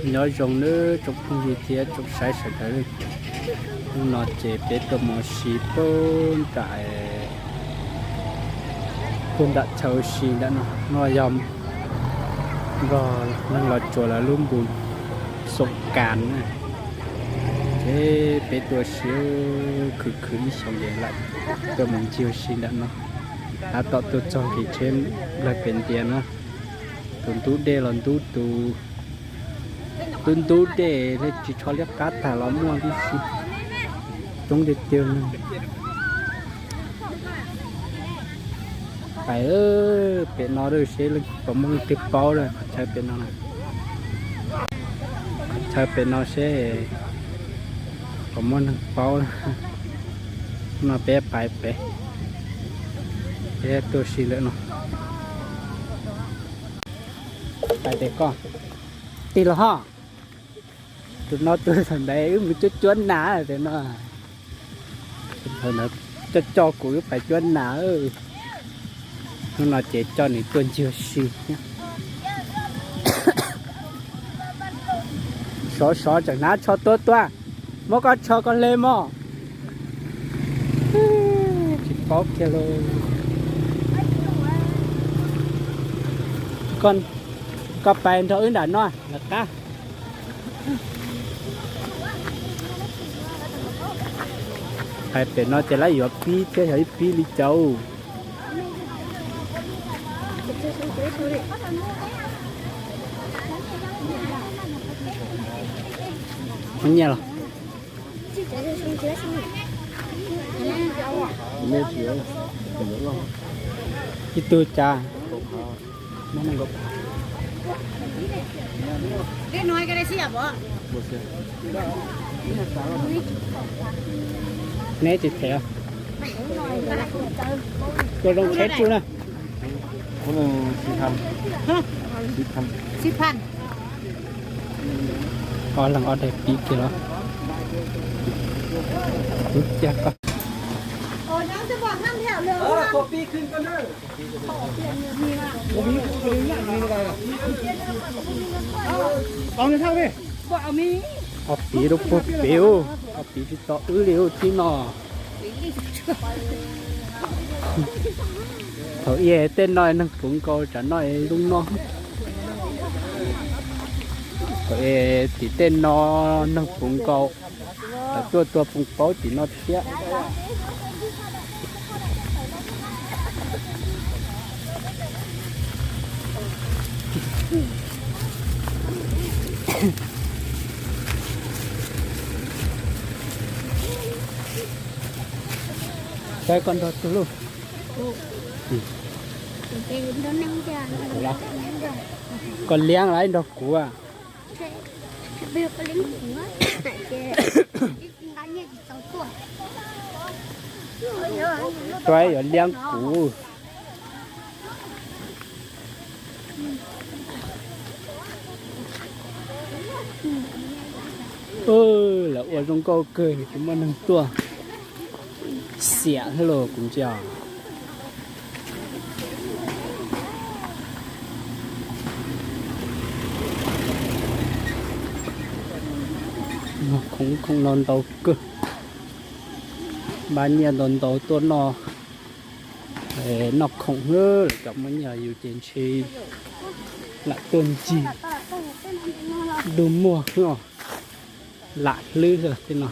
Nyob zoo nawb tsoom phooj ywg thiab tsoom saib sawv daws. Hnub no ces peb tuaj mus ua si puag nram, puag nram chaw ua si ntawm no, no yog nrog neeg Los Tsuas lawv lub npus xoom kas na. Ces peb tuaj ua si khwv khwv ib xyoos ces lawm, tuaj mus ncig ua si ntawm no. Tab tom tuaj txog nqis tsheb nplawg pem ntiav no. Tus ntub dej los ntub tus, tus ntub dej li tsis tshua liab qab tag los muaj tib si, coob tiag tiag li. Pais pem no seb puas muaj leej twg paub qhov chaw pem no, qhov chaw pem no seb puas muaj neeg paub. No peb pais pem, peb tuaj ua si ntawm no. Pais tes koj tig los ho. Tus no tus thaum ntawd wb mus cuab cuab nas tes no, thaum ntawd coj coj kuv wb pais cuab nas. Hnub no ces coj nws tuaj ncig ua si. Sov sov tseem hnav tsho tuab tuab, muab koj tsho koj hle mog. Tsis paub kiag lauj. Koj pais nrog wb nram no lawm qab. Hais pem no ces lawv yuav pib thiab, yog ib pib li cas. Nyiaj los? Ib tug cas? Neb tsis them, tua zoo tsheb tsuj na. Ob leeg ob daim pib kiag los. Cia koj. Ob pib lub puag pem, ob pib tsis tau wb li lub tib no. Thaum ub tej no neeg puv nkaus, tsam no lub no. Thaum ub tim tej no neeg puv nkaus, lawv tuaj tua poos paub tim no thiab. Saib koj nrog tus lauj. Koj liab los nrog kuv. Koj yuav liab kuv. Lawv ua zoo nkauj kawg, tsis muaj neeg tuaj. Xiam thiab los kuv ntsia. Khoom khoom no ntau kawg. Npaj nyiaj ntau ntau tuaj noj, noj khoom xwb. Lawv cov muaj nyiaj yus ces ntshe lam tuaj ncig. Ntuj muag xwb os, lam hlwb xwb tej no.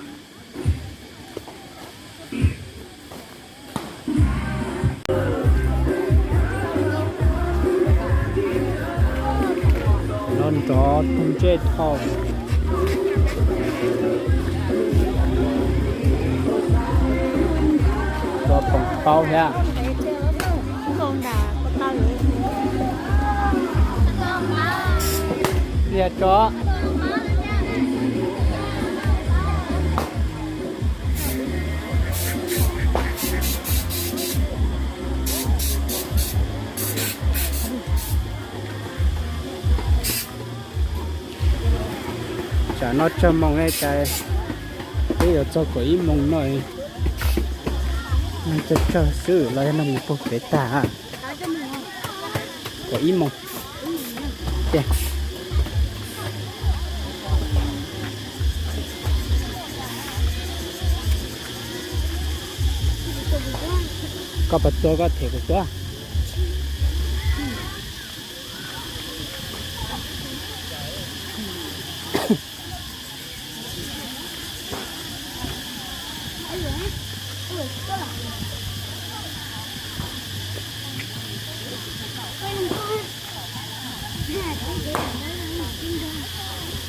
Los nrov toog ntsej dhau. Tua poos paub thiab. Yog tso. Tsam no tsawg moos ne, cas twb yuav txog kaum ib moos no. Neeg tsawg tsawg xwb los yog neeg mus puag pem tag. Kaum ib moos. Tiag. Koj tua koj them kuv tua.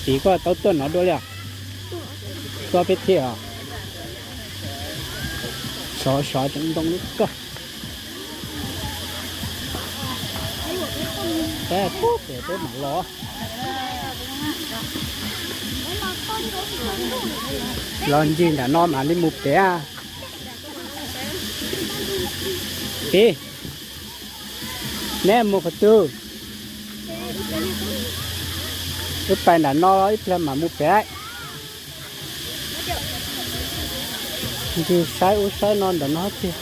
Txiv, koj tau tuaj no dua li os? Tuaj peb thiaj os. Sov sov tseem ntoo lub koj. Peb pub pem peb mam los. Los ncig nram no mam li mus pem. Txiv, neb mus qhov twg? Wb pais nram no los ib pliag mam mus pem. Ncig saib ub saib no nram no tiag.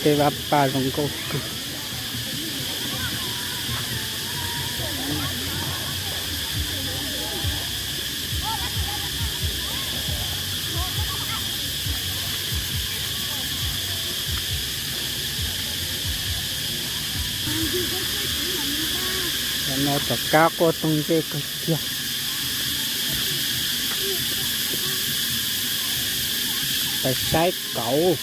Tej vaj paj zoo nkauj kawg. Cov no cov kab quaj toog ntsej kawg kiag. Pais saib kauv.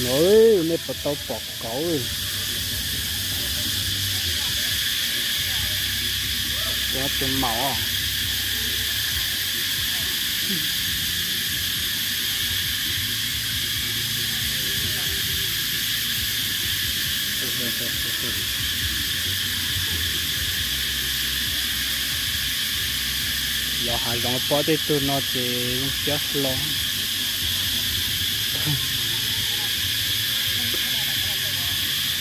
No, nej puas tau pom kauv? Tus maum. Los hav zoov pom tej tug no ces zoo siab hlo.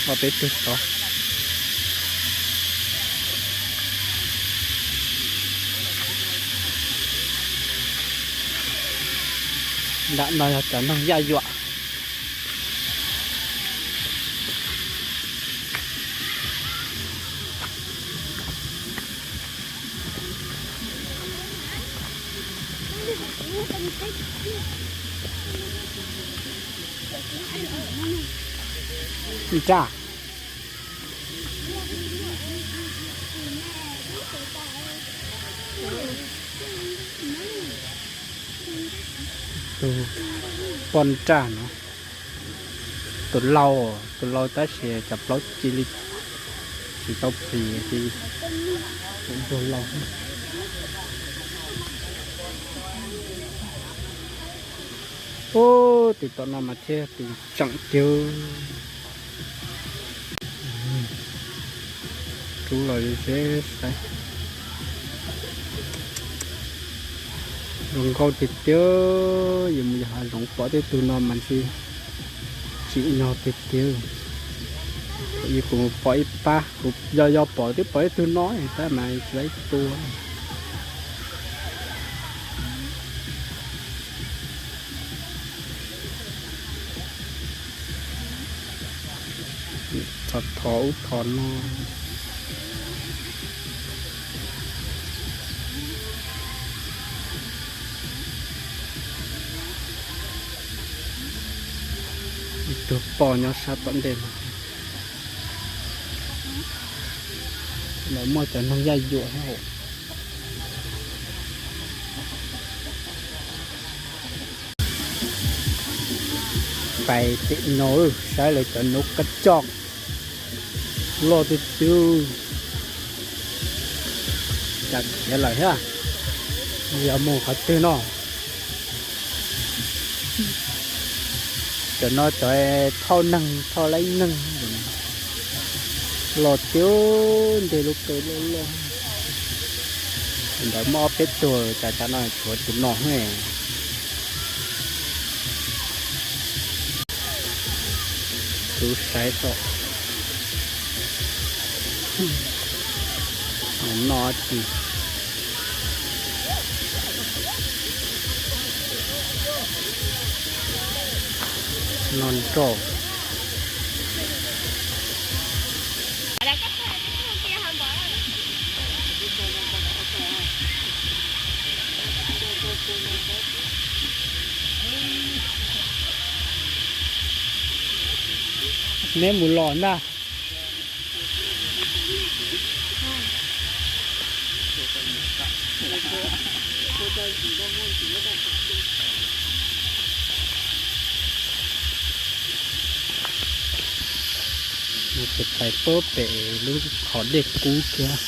Pom peb tug tod. Nram no yog cov noog yaj yuam. Nraj. Tus poj nraj no, tus laus, tus laus tab sis cov plaub cia li tsis tau plis ces tus laus. Ub, tus tom no mas thiaj tus tseem tiag. Rub los ze saib. Zoo nkauj tiag tiag, yus mus yos hav zoov pom tej tug no mas ntshe tsim nyog tiag tiag. Yus kuv mus pom ib pab, kuv yog yog pom twb pom ib tug no tab mas tsis tau ib tua. Thov thov ub thov no. Ib tug poj nyob sab tom ntej no. Lawv muaj cov noog yaj yuam thiab hauv. Pais tim no saib lawv cov nuv kab coj loj tiag tiag. Cas khiav lawm thiab, yog mus qhov twg no. Cov no cov thauj neeg thauj laib neeg. Loj tiag, nteg lub qe loj loj. Ntawd muaj ob peb tug, cas cov no tshuav tus no ne. Tus saib tau no ci no nroj. Neb mus los ntag. Ces pais puag pem lub qhov dej kub thiab.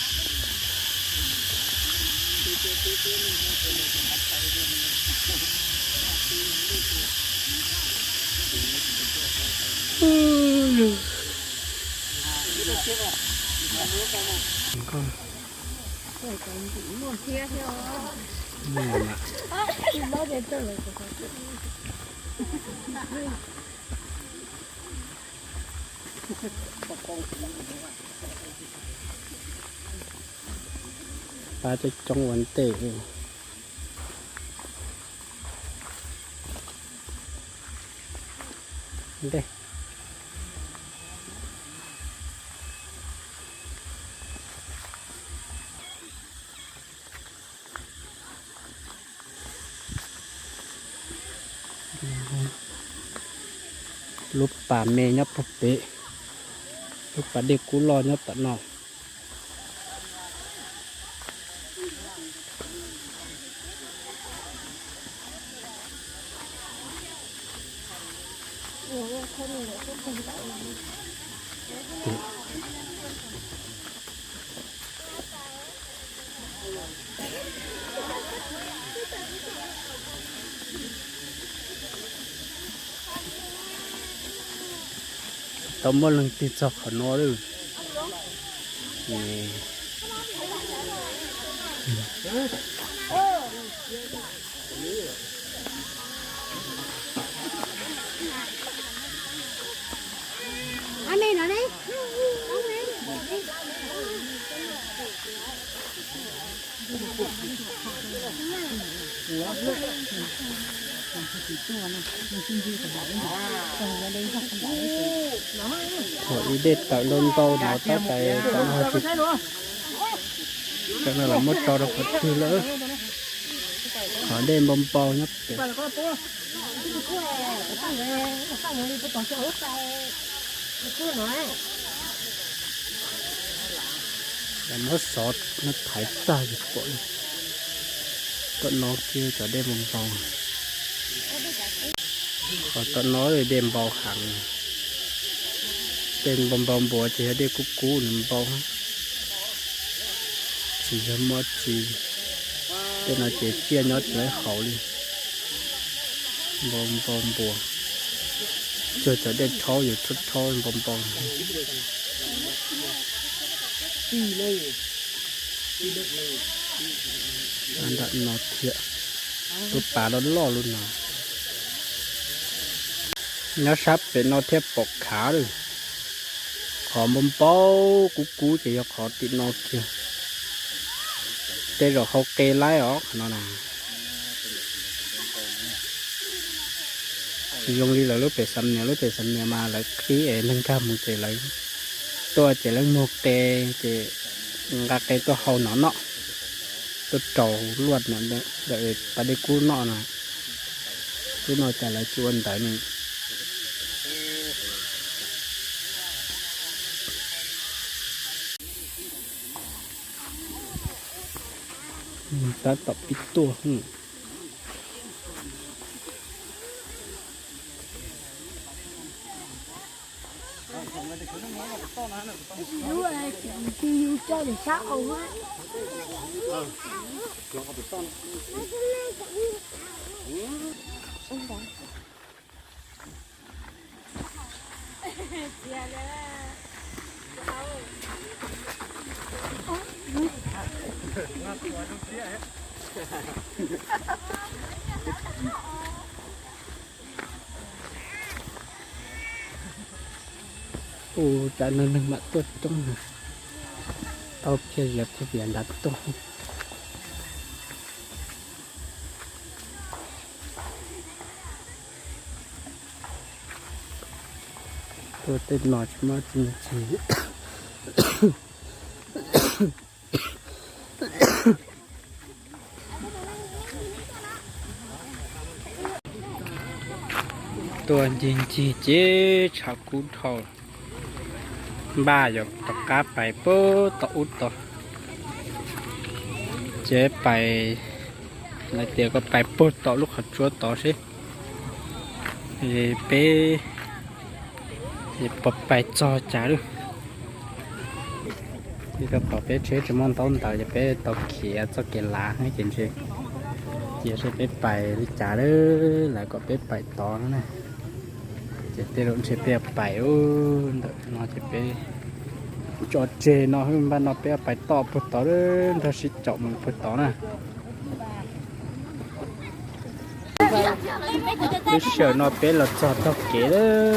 Pab coob coob ua ntej. Ntej. Lub pas me nyob puag pem, lub pas dej kub loj nyob tom no. Tsis tau muaj leej twg txog qhov no lawm. Thaum ib dej tawm ntau ntau no tab tais tom no tsis, tam no lawv muab tso rau qhov twg lawm. Qhov dej npau npau nyob pem. Lawv muab xov no thaiv tag ces pom li. Tom no kiag cov dej npau npau. Qhov tom no dej npau heev. Dej npau npau npua ces yog dej kub kub nws npau. Tsis yog muaj tsi. Tej no ces tsiaj nyob tsis laib haus li. Npau npau npua. Cuag cov dej rhaub yuav rhaub rhaub npau npau. Nram no thiab, lub pas loj loj lub no. Nyob sab pem no thiaj pom khav lawm. Qhov npau npau kub kub ces yog qhov tim no kiag. Tej zaum hau qe laib os qhov no na. Tsis zoo li lawv lub pem Xam Nias, lub pem Xam Nias mas lawv qhib es neeg nkag mus ces lawv tuaj ces lawv muag qe ces nqa qe tuaj hau no noj, tuaj rau luaj ntawm pas dej kub noj na. Lub no cas lawv tsis ua ntawd ne. Tab tom pib tuaj. Ua cas neeg neeg mam tuaj coob na. Tau kiag zias kiag vias nrad tuaj. Tuaj tej no tsis muaj tsis ncig. Tuaj ncig ncig ces tshav kub dhau. Npaj yuav rov qab pais puag tom ub tod. Ces pais, lawv tias koj pais puag tom lub qhov tsua tod seb peb puas pais txog cas lawm. Rau qhov peb tsheb tsis muaj ntaub ntawv ces peb tau khiav txoj kev lav ces ntshe cia seb peb pais li cas lawm, lawv kom peb pais tod no na. Ces tej zaum ntshe peb pais ntawm no ces peb tso tseg no, npaj no peb pais toj puag tod, nrog sib caum mus puag tod na. Lub sij hawm no peb los txog tog kev lawm,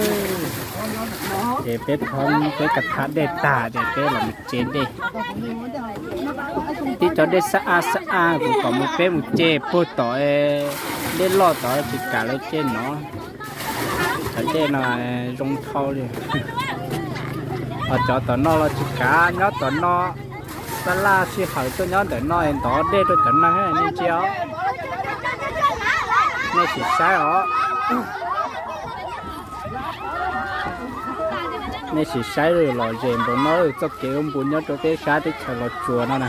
ces peb thoob peb kav thab dej tag ces peb los mus tsev dej. Tib cov dej xab ab xab ab kuv kom mus peb mus ce puag tom dej loj tod tsis kam lawv ce no. Cov dej no zoo dhau li. Ho cov tom no los tsis kav nyob tom no, xab laj sij hawm tuaj nyob ntawm no ntov dej rau cov neeg nej ntsia os. Nej sim saib os. Nej sim saib lawm, lom zem npaum no, txoj kev ua npu nyob rau peb sab teb chaws Los Tsuas no na.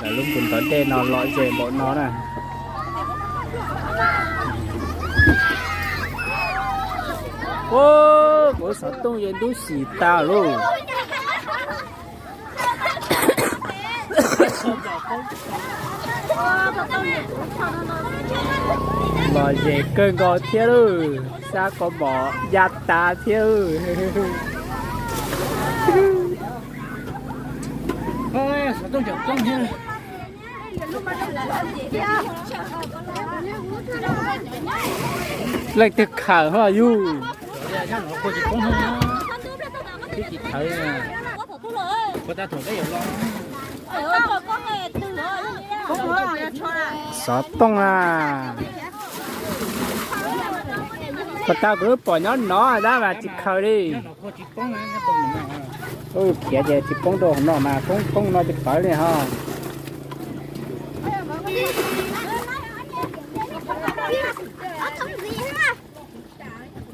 Lawv lub npu ntov dej no lom zem npaum no na. Ub, kuv xov tooj yeej ntub xim tas lauj. Lom zem kawg nkaus thiab lauj, sab kaus mom ya tas thiab lauj. Leej twg khawm ho yug? Xov tooj a. Puas tau kuv pom nyob no dab mas tsis khaws li. Khiav ces tsis poob rau hauv no mas poob poob no tsis pawv li ho.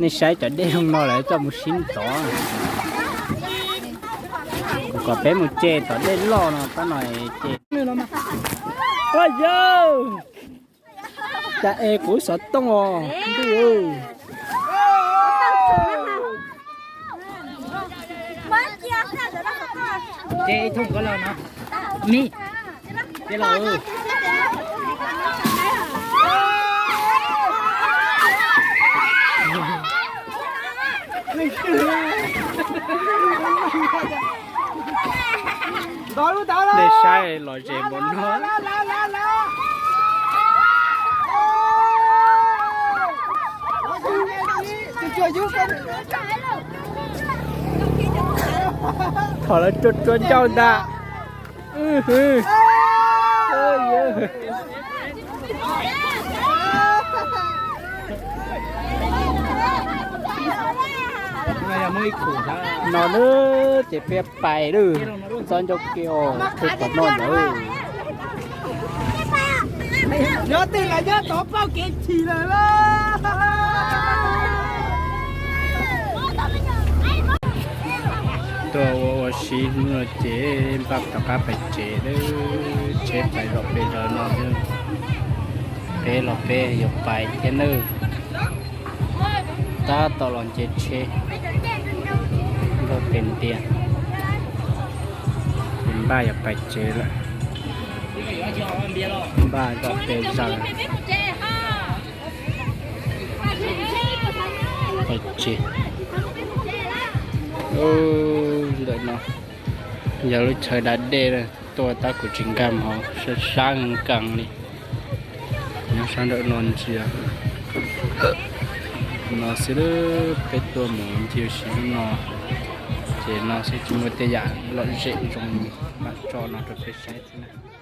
Nej saib cov dej zoo no lawv coj mus sib ntov. Kuv kom peb mus ce tom dej loj no tab no ces. Ua yawg, cas es kuv xov tooj os ntuj. Nej saib lom zem npaum no. Thaum lawv rua rua ncauj ntag. No na, ces peb pais lawm, txog ncauj ke os, peb pais no ntawd. Nyob twg los nyob tod pauj kev chim lawm lauj. Tuaj ua ua si hnub no ces npaj rov qab pais tsev lawm, tsheb pais zom pes zaws no xwb. Peb los peb yuav pais thiab nawb. Tab tom los nce tsheb nrog pes ntiag, ces npaj yuav pais tsev lawm. Npaj zom pes zaws. Pais tsev. Ntawm no yog lub chaw da dej, tuaj tab kuv tsis nkag hauv, sab sab nkees li. Nyob sab nraum no ntsia. No xwb, peb tuaj mus ncig ua si no, ces no xwb tsis muaj tej yam lom zem zoo mam tso no rau peb saib thiab na.